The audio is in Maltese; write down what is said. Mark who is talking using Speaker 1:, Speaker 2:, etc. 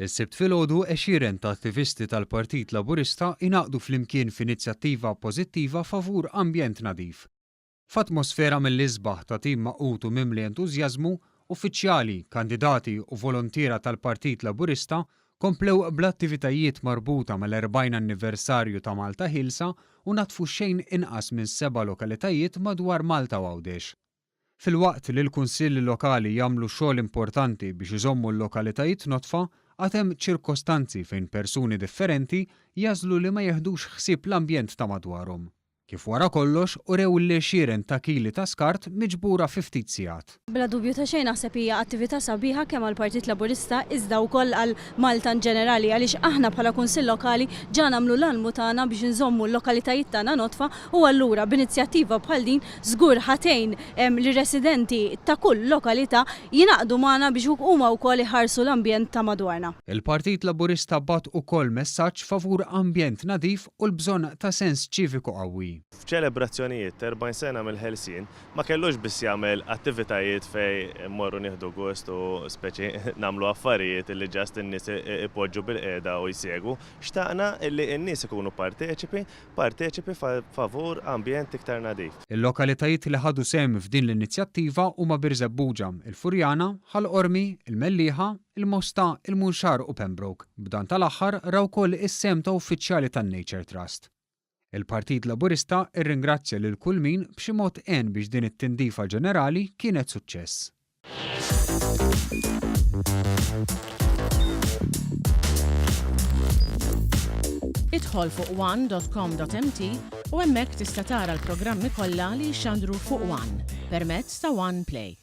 Speaker 1: Is-Sibt filgħodu għexieren ta' attivisti tal-Partit Laburista ingħaqdu flimkien f'inizjattiva pożittiva favur ambjent nadif. F'atmosfera mill-isbaħ ta' tim magħqud u mimli entużjażmu, uffiċjali, kandidati u voluntiera tal-Partit Laburista komplew bl-attivitajiet marbuta mal-40 anniversarju ta' Malta Ħielsa u naddfu xejn inqas minn seba' lokalitajiet madwar Malta u Għawdex. Filwaqt li l-Kunsilli Lokali jagħmlu xogħol importanti biex iżommu l-lokalitajiet nodfa, għad hemm ċirkostanzi fejn persuni differenti jagħżlu li ma jiħdux ħsieb l-ambjent ta' madwarhom. Kif wara kollox urew l-għexieren ta' kili ta' skart miġbura fi ftit sigħat.
Speaker 2: Bla dubju ta' xejn naħseb hija attività sabiħa kemm għall-Partit Laburista iżda wkoll għal Malta inġenerali għaliex aħna bħala Kunsill Lokali ġa nagħmlu l-almu tagħna biex inżommu l-lokalitajiet tagħna nodfa u allura b'inizjattiva bħal din żgur ħa tgħin lir-residenti ta' kull lokalità jingħaqdu magħna biex huma wkoll iħarsu l-ambjent ta' madwarna.
Speaker 1: Il-Partit Laburista bagħat ukoll messaġġ favur ambjent nadif u l-bżonn ta' sens ċiviku qawwi.
Speaker 3: F'ċelebrazzjonijiet ta' 40 sena mill-Ħelsien ma kellux biss jagħmel attivitajiet fejn immorru nieħdu gost u speċi nagħmlu affarijiet illi just in-nies ipoġġu bilqiegħda u jsegwu. Xtaqna illi n-nies ikunu parteċipi parteċipi favur ambjent iktar nadif.
Speaker 1: Il-lokalitajiet li ħadu sehem f'din l-inizjattiva huma Birżebbuġa, il-Furjana, Ħal Qormi, il-Mellieħa, il-Mosta, il-Munxar u Pembroke. B'dan tal-aħħar ra wkoll is-sehem ta' uffiċjali tan-Nature Trust. Il-Partit Laburista rringrazzja lil kull min b'xi mod għen biex din it-tindifa ġenerali kienet suċċess.
Speaker 4: Idħol fuq one.com.mt u hemmhekk tista' tara l-programmi kollha li jixxandru fuq One permezz ta' One Play.